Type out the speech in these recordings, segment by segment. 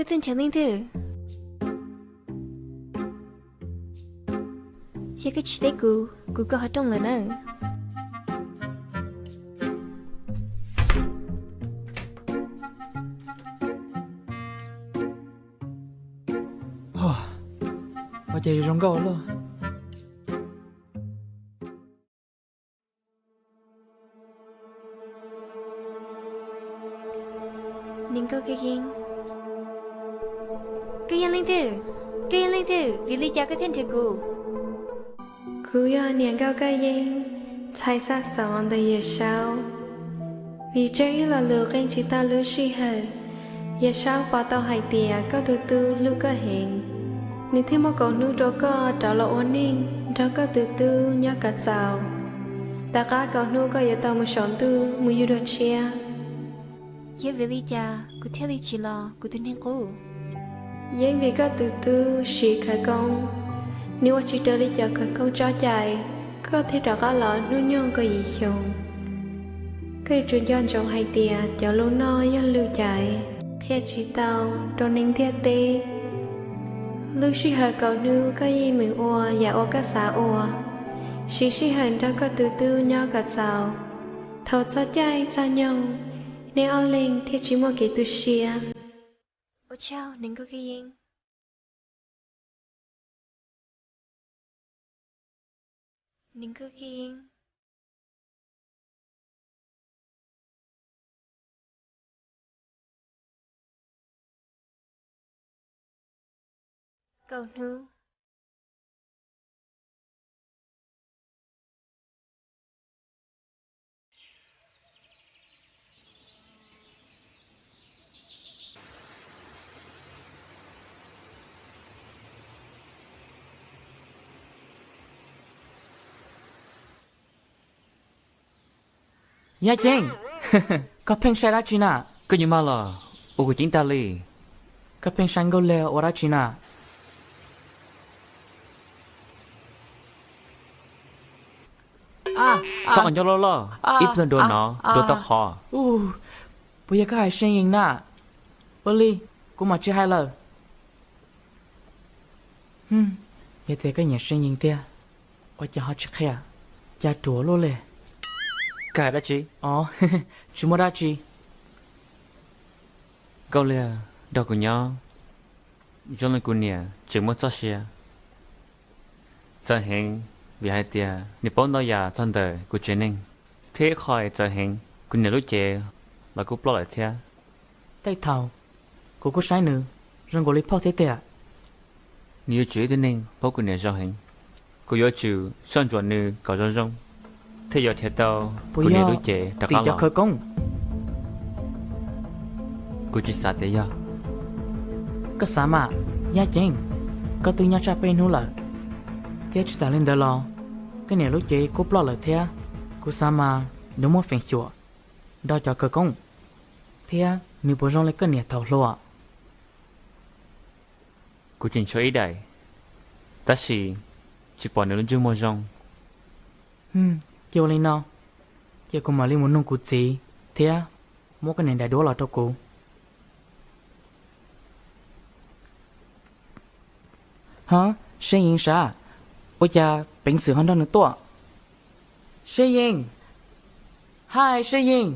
Koj twb nrhiav leej twg? Yog koj tsis teb kuv, kuv koj ho rooj lawm na. Ua cas yuav zoo nkauj luaj. Niam nkauj Kab Yeeb, koj yog leej twg? Koj yog leej twg? Vim li cas koj thiaj nrhiav kuv? Kuv yog niam nkauj Kab Yeeb, ntxhais xa xov ntawm Yawm Saub. Vim tsawg ib lo lus qee tsis tau lub sij hawm, Yawm Saub pom tau hais tias koj tus tub hlub koj heev, nws thiaj muab kaum hnub rau koj rov los ua neej nrog koj tus tub nyob kom txaus. Tom qab kaum hnub koj yuav tau mus saum ntuj mus yug dua tshiab. Yog vim li cas kuv thiaj li tsis los kuv tus neeg qub? Yeej vim koj tus tub siv khawv koob, nws ua tsis raws li cov khawv koob tso cai, koj thiaj rov qab los hnub nyoog kaum yim xyoo. Koj yuav tsum nco ntsoov hais tias cov lus no yog lus caiv, qhia tsis tau rau neeg ntiaj teb. Lub sij hawm kaum hnub koj yeej meem ua yam uas koj xav ua, siv sij hawm nrog koj tus tub nyob kom txaus. Thaum txog caij txog nyoog, nej ob leeg thiaj tsis muaj kev tu siab. Ua tsaug, niam nkauj Kab Yeeb. Niam nkauj Kab Yeeb. Kaum hnub. Yaj Ceeb, koj pheej saib dab tsi na? Koj nyob maj los ua kuv ceeb tag li. Koj pheej saib Nkauj Liag ua dab tsi na? Txhob qhov ncauj loj loj, ib pliag dua no dua tau qhov. Puas yog koj hais Seev Yees na? Ua li, kuv mam tsis hais lawm. Yog tias koj nyiam Seev Yees tiag, ua cas ho tsis qhia, cas ruam luaj li. Koj hais dab tsi? Os, tsis muaj dab tsi. Nkauj Liag nrog kuv nyob zoo li kuv niam tseem muaj txoj sia. Txawv heev vim hais tias nws paub ntau yam txog ntawm kuv tsev neeg, thiab ib qho txawv heev, kuv niam lub cev los kuj ploj lawm thiab. Tej thaum kuv kuj saib nws zoo nkaus li phauj thiab tiag. Nws yuav tsum ib tug neeg paub kuv niam zoo heev. Kuv yuav tsum soj ntsuam nws kom zoo zoo, thiaj yuav nrhiav tau kuv niam lub cev rov qab los. Kuv tsis xav tias yog. Koj xav mas, Yaj Ceeb, koj twb nyob tsaj peb hnub lawm, thiab tsis tas li ntawd los koj niam lub cev kuj ploj lawm thiab. Kuv xav mas nws muaj feem xyuam nrog cov khawv koob, thiab nws puas zoo li koj niam thaum hluas? Kuv tseem tshuav ib daim, tab sis tsis pom nws lub ntsej muag zoo. Ces ua li no, ces kuv mam li mus nug kuv txiv thiab muab koj niam daim duab los rau kuv. Ho, Seev Yees sav, ua cas peev xwm ho nrog nws tuaj? Seev Yees, hi Seev Yees.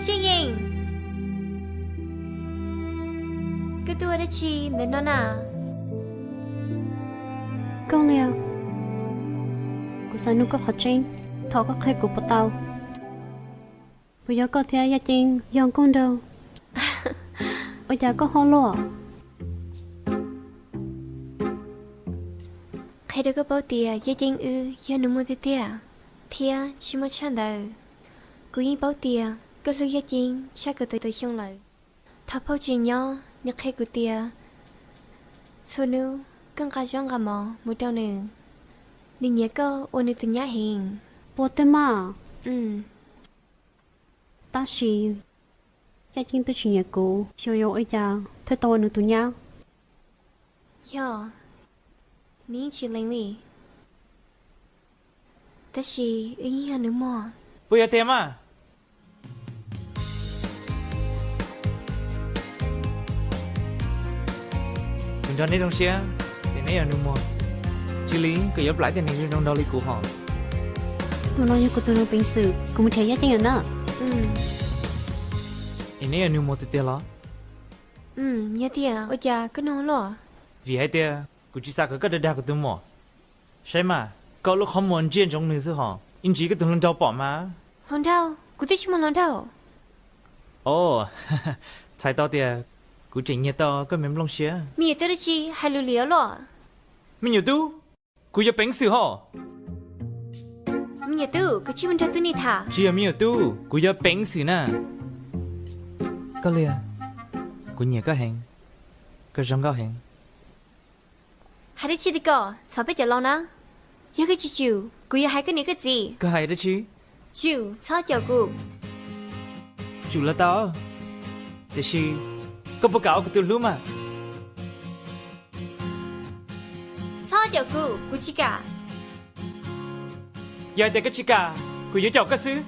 Seev Yees, koj tuaj ua dab tsi ntawm no na? Nkauj Liag, kuv xav nug koj qhov tseeb, thov koj qhia kuv puas tau? Puas yog koj thiab Yaj Ceeb yog nkauj nraug? Ua cas koj ho luaj? Hais rau koj paub tias Yaj Ceeb wb yog nus muag tiag tiag, thiab tsis muaj tshaj ntawd. Kuv yeej paub tias koj hlub Yaj Ceeb tshaj kuv tau xyoo lawm. Thaum phauj tsis nyob, nws qhia kuv tias txhua hnub koj nqa zaub nqa mov mus rau nws, nws nyiam koj ua nws tus nyab heev. Puas tiag mas? Tab sis Yaj Ceeb twb tsis nyiam kuv, xyov yuav ua cas thiaj tau ua nws tus nyab. Yog, nws yeej tsis lees li, tab sis wb yeej yog nus muag. Puas yog tiag mas? Kuv nrog neb zoo siab tias neb yog nus muag, tsis li koj yuav plam tias nws zoo nraug li kuv hos. Tus no yog kuv tus nus peev xwm, kuv mus nrhiav Yaj Ceeb lawm na. Es neb yog nus muag tiag tiag los? Yog tiag, ua cas koj nug luaj? Vim hais tias kuv tsis xav kom koj dag dag kuv tus muam. Saib mas, koj lub qhov muag ntsia ntsoov nws xwb hos, ib ntsis koj tus hluas nraug pom mas. Hluas nraug? Kuv twb tsis muaj hluas nraug. Os, txhais tau tias kuv tseem nyiag tau koj me nplooj siab. Me nyuam tub dab tsi hais lus liam luaj? Me nyuam tub? Kuv yog peev xwm hos. Me nyuam tub, kuv tsis mus nrog tub ni tham. Tsis yog me nyuam tub, kuv yog peev xwm na. Koj liag, kuv nyiam koj heev, koj zoo nkauj heev. Hais dab tsi li ko, txhom peb cov laus na. Yog koj tsis tsum, kuv yuav hais koj niam koj txiv. Koj hais dab tsi? Tsum, txhob caum kuv. Tsum los tau, tiam sis koj puas kam ua kuv tus hlub mas? Txhob caum kuv, kuv tsis kam. Yog hais tias koj tsis kam, kuv yuav caum koj xwb.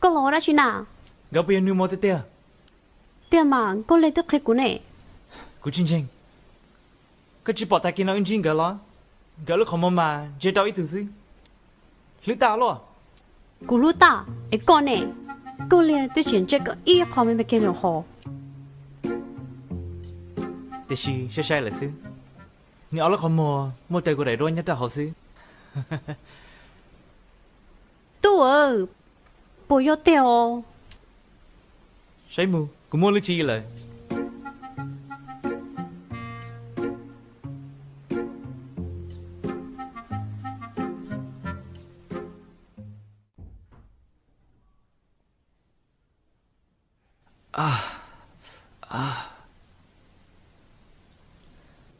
Koj los ua dab tsi na? Nkawd puas yog nus muag tiag tiag? Tiag mas, Nkauj Liag twb qhia kuv ne. Kuv tsis ntseeg. Koj tsis pom tag kis no wb ntsib nkawd los? Nkawd lub qhov muag mas ntsia rau ib tug xwb. Hlub tag luaj. Kuv hlub tag es koj ne? Nkauj Liag twb tsis ntsia koj ib qho me me kiag li hos. Tiam sis sai sai lawm xwb. Nws ob lub qhov muag muaj raws kuv daim duab nyob rau hauv xwb. Tub aw, puas yog tiag os? Saib mus, kuv muaj lub tswv yim lawm.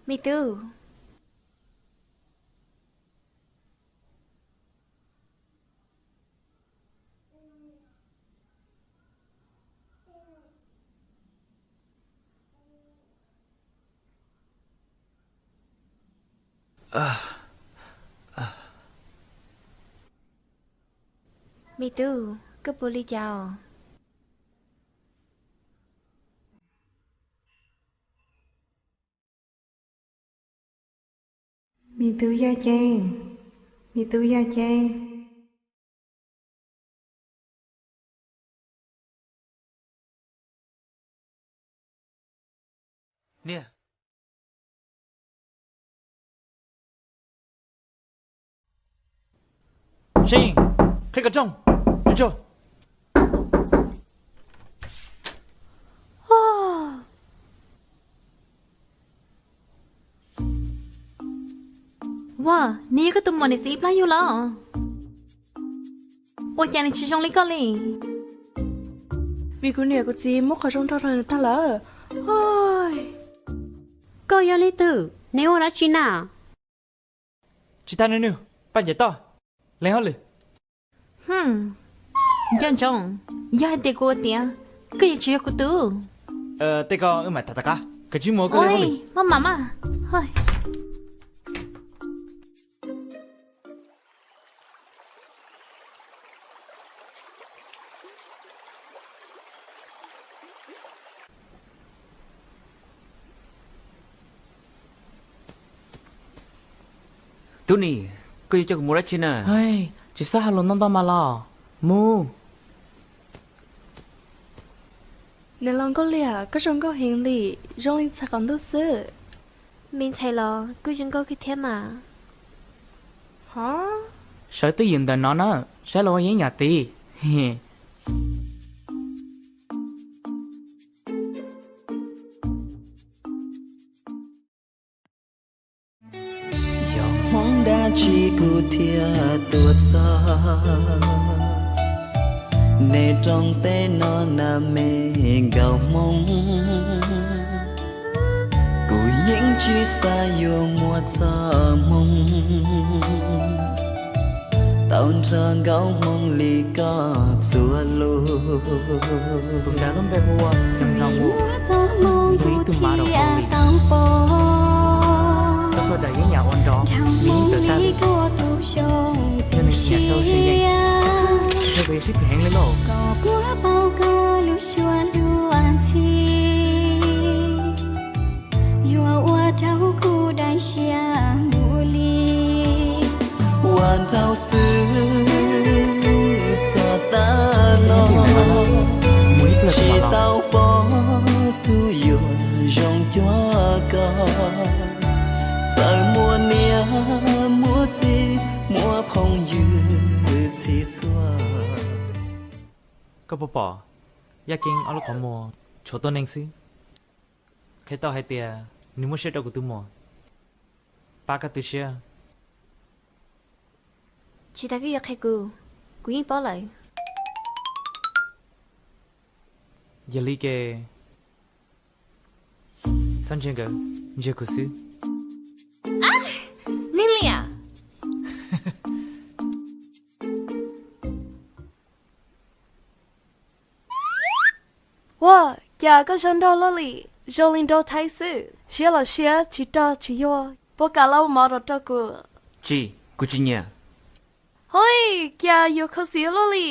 Me tub. Me tub, koj puas li cas os? Me tub Yaj Ceeb, me tub Yaj Ceeb. Niam. Seej, qhib qhov rooj, tsuag tsuag. Ua, nws yog koj tus muam niam txiv ib plab yug los? Ua cas nws tsis zoo li koj li? Vim kuv niam kuv txiv muab qhov zoo nrog rau nws tag lawm. Koj yog leej twg? Neb ua dab tsi na? Tsis tag nws nws, paj ncaim toj, leej hauj lwm. Nco ntsoov, yog hais tias kuv ua tiav, koj yuav tsis yog kuv tub. Tej ko wb mam tham tom qab, koj tsis mus ua koj li hauj lwm. Maj mam mas. Tub Nis, koj yuav coj kuv mus dab tsi na? Tsis txhob hais lus ntau ntau mas los. Mus. Niam laus Nkauj Liam, koj zoo nkauj heev li, zoo li ntxhais qaum ntuj xwb. Me ntxhais los kuj zoo nkauj kawg thiab mas. Sawv twj ywm ntawm no na, saib los ua yeeb yam tid. Yog hmoov dab tsi kuv thiaj tuaj txog nej rooj teb no na me nkauj hmoob. Kuv yeej tsis xav yuav muaj txoj hmoov tau nrog nkauj hmoob li koj txhua lus. Tus ntawd lub npe hu ua Yoov Zoo Mus, nws hu ib tug mav rau Kaus Lim. Tau txog daim yeeb yam uas nrov me ntawm tag li, yog nws nyiam rau seev yeem, ntshe kuv yuav sib phim heev li lauj. Yuav ua rau kuv daim siab mus li. Ua rau xwb txog tag los, tsis tau pom tus yuav zoo cuag koj. Txawm muaj niam muaj txiv, muaj phooj ywg txhij txhua. Koj puas pom, Yaj Keeb ob lub qhov muag tshuav tuab neeg xwb. Qhia tau hais tias nws muaj siab rau kuv tus muam. Pab koj tu siab. Tsis tas koj yuav qhia kuv, kuv yeej paub lawm. Yog li ces txhob ntsia nkawd, ntsia kuv xwb. Neeg liam. Ua cas koj zoo nraug luaj li, zoo li nraug thaib xwb. Siab los siab, tsis rog tsis yuag, puas kam los ua mov rau kuv? Tsis, kuv tsis nyiam. Hoi, cas yuav khuv xim luaj li.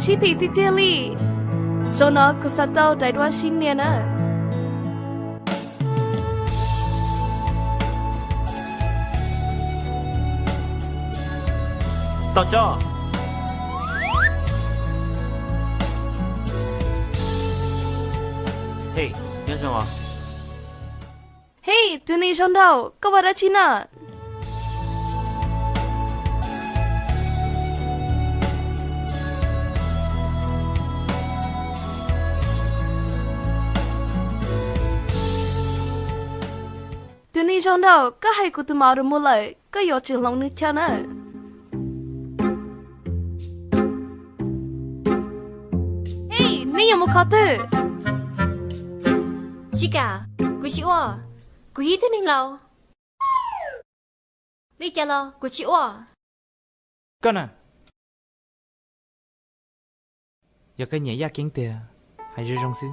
Sib phim tiag tiag li. Zaum no kuv xav tau daim duab sib nias na. Tom tso. Hej, nyob zoo os. Hej, tus neeg zoo nraug, koj ua dab tsi na? Tus neeg zoo nraug, koj hais kuv tus maum rau mus lawm, koj yuav tsum hloov nws chaw na. Hej, neb yuav mus qhov twg? Tsis kam, kuv tsis ua, kuv yog ib tug neeg laus. Li cas los kuv tsis ua. Koj na, yog koj nyiam Yaj Keeb tiag, hais zoo zoo xwb.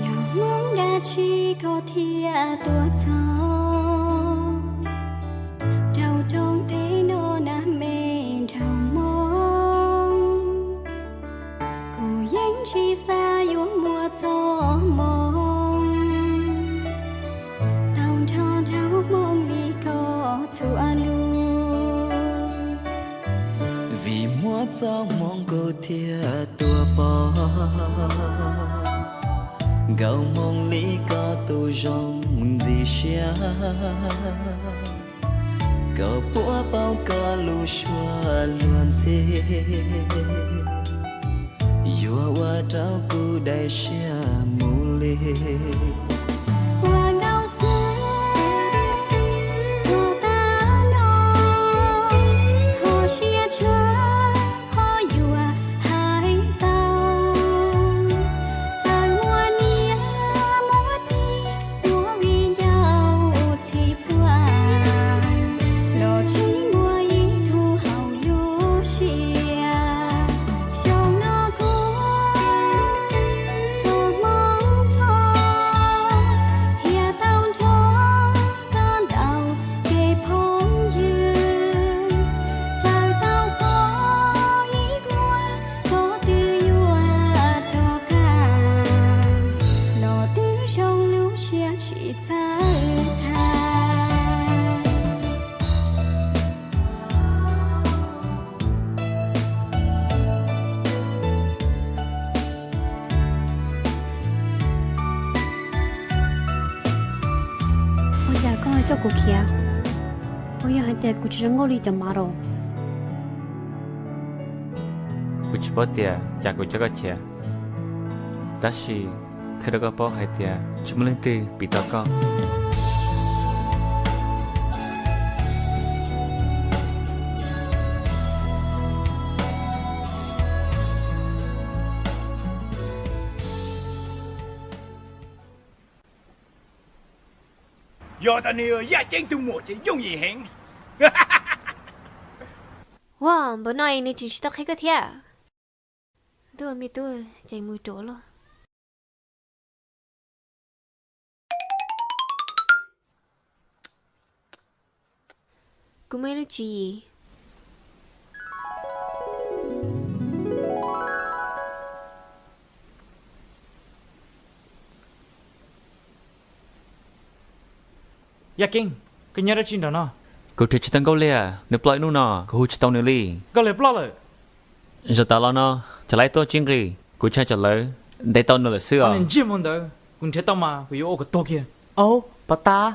Yog hmoov dab tsi koj thiaj tuaj txog rau rooj teb no na me nraug Hmoob? Kuv yeej tsis xav yuav muaj txoj hmoov tau nrog nraug Hmoob li Vim muaj txoj hmoov kuv thiaj tuaj pom, nkauj hmoov li koj tus zoo ntxim siab, kom puab paub koj lub suab luag ntxhi, yuav ua rau kuv daim siab mus li. Ua nkauj xwb txog tav no, ho siab tshaj qhov yuav hais tau. Txawm muaj niam muaj txiv, muaj viv ncaus txhij txhua, los tsis muaj ib tug haum lub siab. Xyoo no kuv txoj hmoov txhoj, thiaj tau nrog koj ntaus kev phooj ywg. Txawm tau pom ib vuag, koj twb yuav rov qab, los twb zoo lub siab tsis txawj tag. Ua cas koj coj kuv khiav? Ua yog hais tias kuv tsis zoo nkauj li cov mav los? Kuv tsis paub tias cas kuv coj koj khiav, tab sis qhia rau koj paub hais tias tsis muaj leej twg piv tau koj. Yog tas nws yog Yaj Ceeb tug muam ces yooj yim heev. Ua, npaum no es nws tseem tsis tau qhia koj thiab? Ntuj me tub, ces mus ruam lawm. Kuv muaj ib lub tswv yim. Yaj Keeb, koj nyob dab tsi nram no? Kuv nrhiav tsis tau Nkauj Liag, nws ploj ib hnub no kuv hu tsis tau nws li. Nkauj Liag ploj lawm? Zaum tas los no cov laib tuaj tsib nqis, kuv ntshai tsam lawv ntes tau nws lawm xwb os. Nws ntsiag mus ntawd kuv nrhiav tau mas kuv yuav ua kom tuag kiag. Au, pov tas,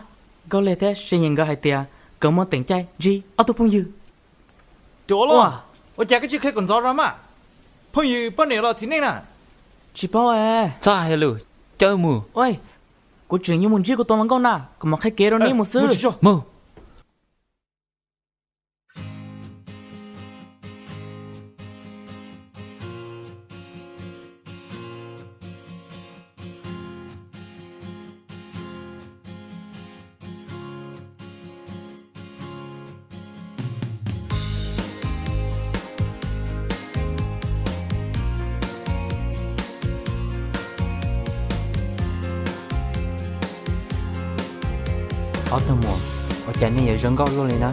Nkauj Liag thiab Se Nyem nkawd hais tias nkawd muaj teem caij ntsib ob tug phooj ywg. Ruam los, ua cas koj tsis qhia kom ntxov zog mas? Phooj ywg poj niam los txiv neej na? Tsis paub es. Txhob hais lus, coj wb mus. Kuv tseem yuav mus ntsib kuv tus hluas nkauj na, kuv mam qhia kev rau neb mus xwb. Mus. Ob tug muam, ua cas nej yuav zoo nkauj luaj li na?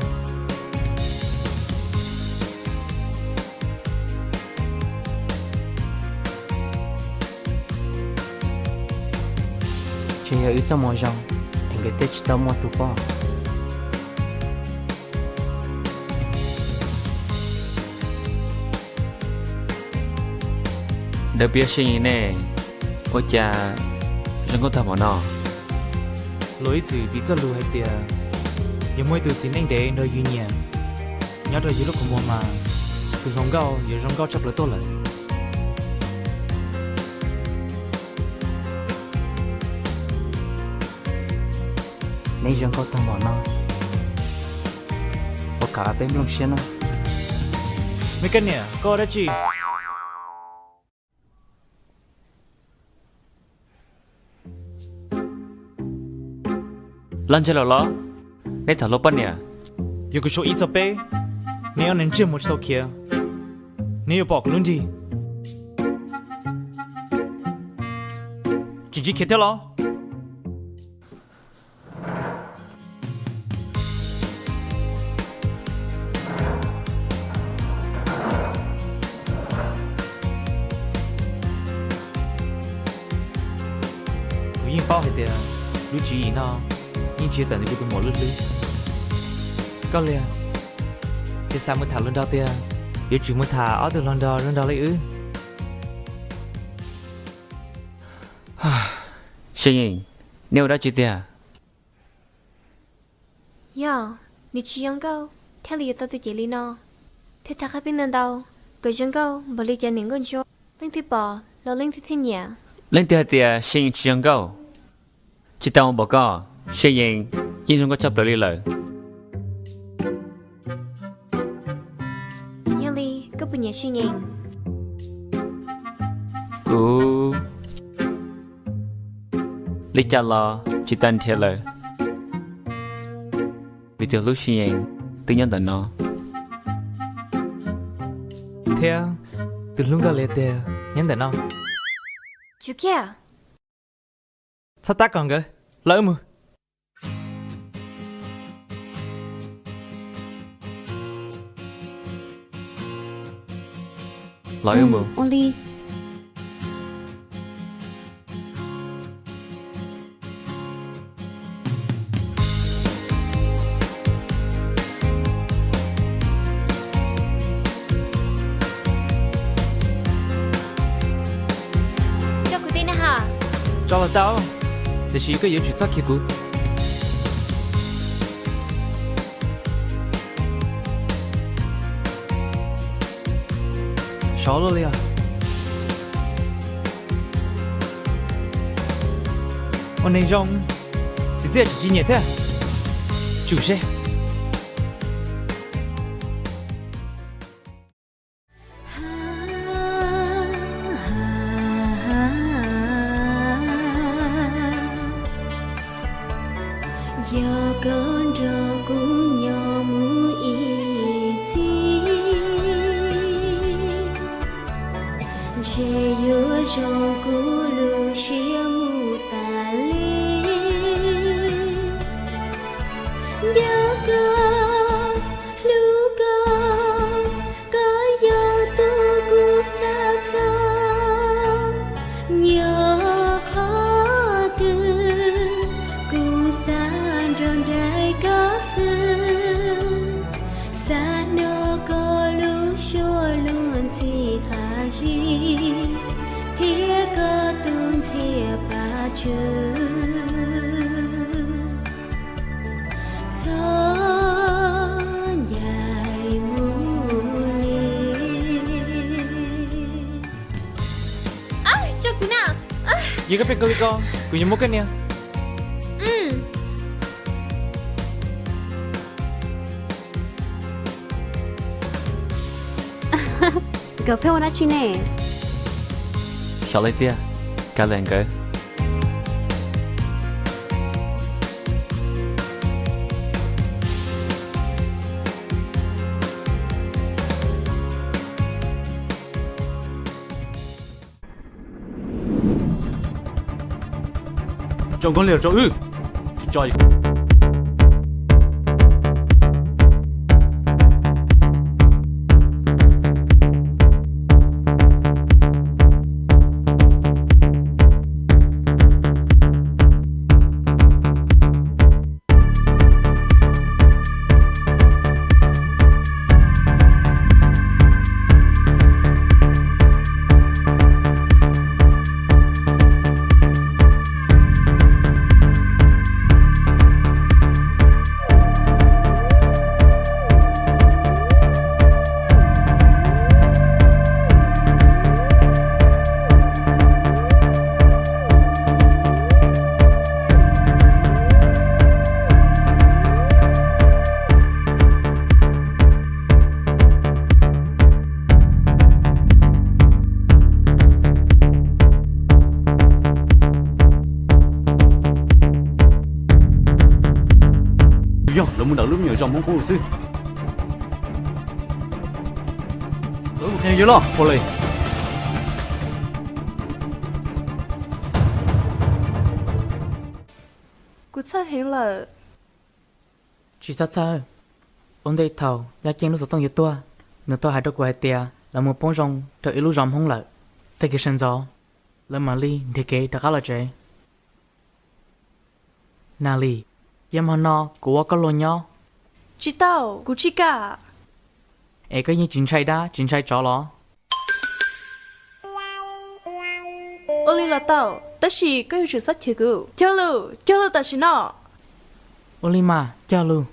Ntshe yog wb txoj moo zoo es nkawd thiaj tsis tau muaj tus poj. Dawb Piab, Se Nyem ne, ua cas zoo nkauj tag npaum no? Luag ib txwm piv txoj lus hais tias yog muaj ib tug txiv neej dev nrog yus nyiam nyob rau yus lub qhov muag mas tus hluas nkauj yuav zoo nkauj tshaj plaws tuaj lawm. Neb zoo nkauj tag npaum no, puas kam peb nplooj siab na? Me koj niam, koj ua dab tsi? Los ntseg lawm los? Neb tham luag poj niam? Yog kuv sau ib txog peb, neb ob neeg ntsiag mus tsis tau khiav, neb yuav pom kuv lub nrig. Tsis ntsib khiav thiab los? Kuv yeej paub hais tias lub tswv yim no yeej tsis yog tawm ntawm kuv tus muam lub hlwb. Koj liag, ces xav mus tham hluas nraug tiag, yuav tsum mus tham ob tug hluas nraug zoo nraug li wb. Seb Yeej, neb ua dab tsi tiag? Yog nws tsis zoo nkauj thiaj li yuav tau tus cev li no. Thiab tham qhia peb ntau ntau kom zoo nkauj npaum li cov niam nkauj ntsuab, leej twg pom los leej twg thiaj nyiam. Leej twg hais tias Seb Yeej tsis zoo nkauj? Tsis tas ua npaum koj, Seb Yeej yeej zoo nkauj tshaj plaws li lawm. Yog li koj puas nyiam Seb Yeej? Kuv li cas los tsis tau nrhiav lawm, vim tus hlub Seb Yeej twb nyob ntawm no. Thiab tus hlub nkauj li tiag nyob ntawm no. Tsum kiag. Txhob tab kaum nkawd, los wb mus. Los wb mus. Ua li. Tso kuv tej na ha. Tso los tau, tiam sis koj yuav tsum txhob khiav kuv. Sov luaj li os. Ua neeg zoo, txiv txiaj tsis tsis nyiam thiab. Tsum seb. Yog koj nrog kuv nyob mus ib txhis, ntshe yuav zoo kuv lub siab mus tas li. Nco koj, hlub koj, koj yog tus kuv xav txog. Nyob qhov twg kuv xav nrog nraim koj xwb. Xav hnov koj lub suab luag ntxhi qab zib thiab koj tus ntxhiab pab tswv. Txhob ncaim mus li. Tso kuv na. Yog koj pheej kawg li ko, kuv yuav muab koj niam. Nkawd pheej ua dab tsi ne? Xyov li tiag, kav liam nkawd. Tso nkauj liag rau wb, tsis tso. Yog lawv mus ntawm lub me nyuam zos Hmoob qub xwb. Lawv mus qhia yawg loj ua li. Kuv txhawj heev lawm. Tsis txhob txhawj. Ua ntej thaum Yaj Ceej lub xov tooj yuav tuag, nws tau hais rau kuv hais tias lawv mus poob zoo rau ib lub zos Hmoob lawm. Tag kis sawv ntxov lawv mam li nrhiav kev rov qab los tsev. Nas Lis, cia hmo no kuv ua koj luag nyob, Tsis tau, kuv tsis kam. Es koj yeej tsis ntshai dab tsis ntshai tsov los? Ua li los tau, tab sis koj yuav tsum txhob chwv kuv. Cog lus, cog lus tam sim no. Ua li mas cog lus.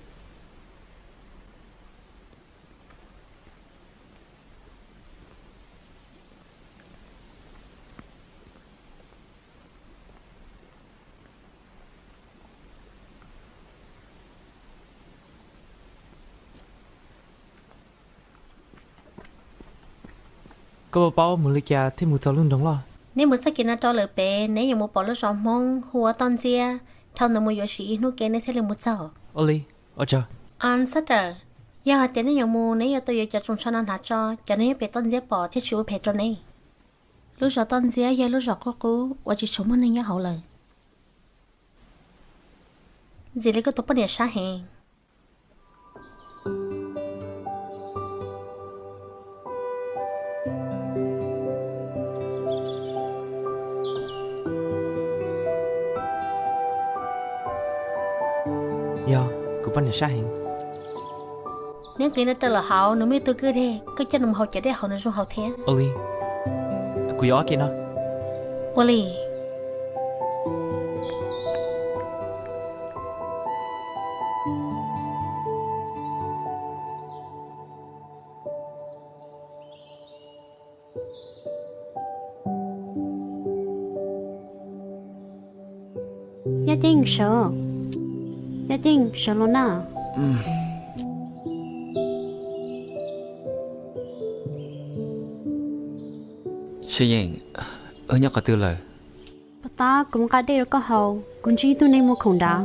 Koj puas paub mus li cas thiaj mus txog lub nroog loj? Neb mus txoj kev no rau lawm pem, neb yuav mus pom lub zos Hmoob hu ua Toj Ntxiab. Dhau ntawd mus yuav siv ib hnub kev neb thiaj li mus txog. Ua li, ua tsaug. Txhob rawm, yog hais tias neb yuav mus, neb yuav tau yuav cov tsoos tsho no hnav tso, cov neb nyob pem Toj Ntxiab pom thiaj tsis ua phem rau neb. Lub zos Toj Ntxiab yog lub zos qub qub uas tsis tshua muaj neeg nyob hauv lawm. Ntxim li koj tus poj niam sab heev. Yog, kuv poj niam sab heev. Neb nqis no raws lawm hauv, nws muaj ib tug kwj deg, koj coj nws mus haus cov dej hauv nws zoo haus thiab. Ua li, kuv yuav ob kev no. Ua li. Yaj Ceeb, sawv. Yaj Ceeb, sawv los na. Seb Yeej, wb nyob qhov twg lawm? Puag ta kuv mus nqa dej rau koj haus, kuv ntsib ib tug neeg muag khoom nrad.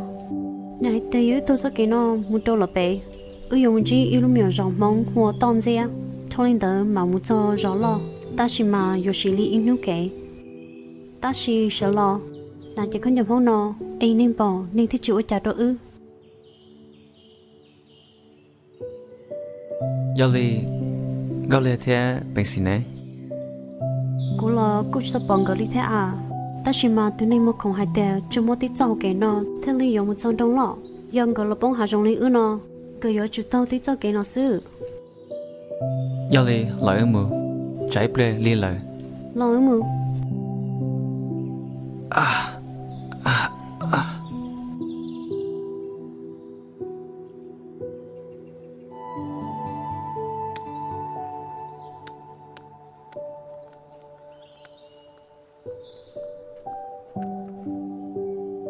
Nws hais tias yog wb taug txoj kev no mus rau lawm pem, wb yuav mus ntsib ib lub me nyuam zos Hmoob hu ua Toj Ntxiab. Dhau li ntawd mam mus txog zos loj, tab sis mas yuav siv li ib hnub kev. Tab sis sawv los, hnav cev khaub ncaws Hmoob no, es neeg pom neeg thiaj tsis ua cas rau wb. Yog li, Nkauj Liag thiab Peev Xwm ne? Kuv los kuj tsis tau pom nkawd li thiab a. Tab sis mas tus neeg muag khoom hais tias tsuas muaj tib txoj hauv kev no thiaj li yuav mus txog nroog loj. Yog nkawd los poob hav zoov li wb no, nkawd yuav tsum taug tib txoj kev no xwb. Yog li los wb mus, tsam ib pliag lig lawm. Los wb mus.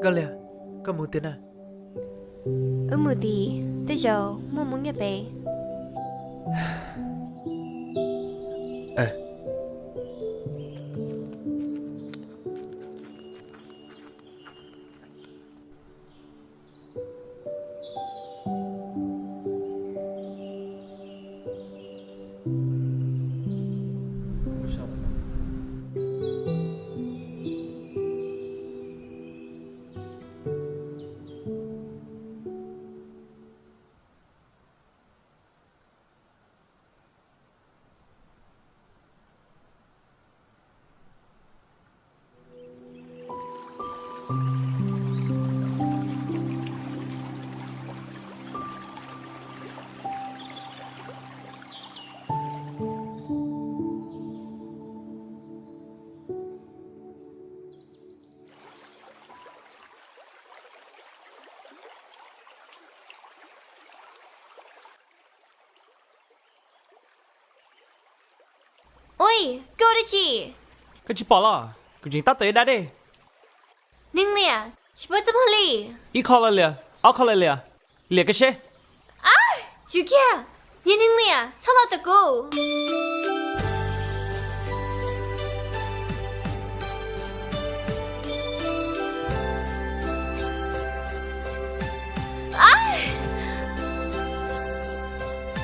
Nkauj Liag, koj mus twg na? Wb mus tim, tej zaum muaj mus nyiaj pem. Ui, koj ua dab tsi? Koj tsis pom los? Kuv tseem tab tom yuav da dej. Neeg liam, tsis paub txaj muag li. Ib qho los liam, ob qho los liam, liam kiag seb. Tsum kiag, niag neeg liam, txhob los tom kuv.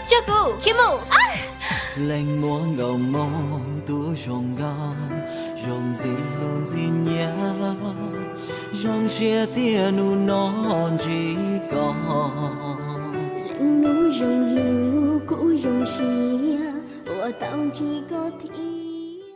Coj kuv khiav mus. Leej muaj nkauj Hmoob tus zoo nkauj, zoo ntxim hlub ntxim nyiam, zoo siab tiag hnub no ntsib koj. Leej hnub zoo hlub kuj zoo siab, uas tau ntsib koj thiab.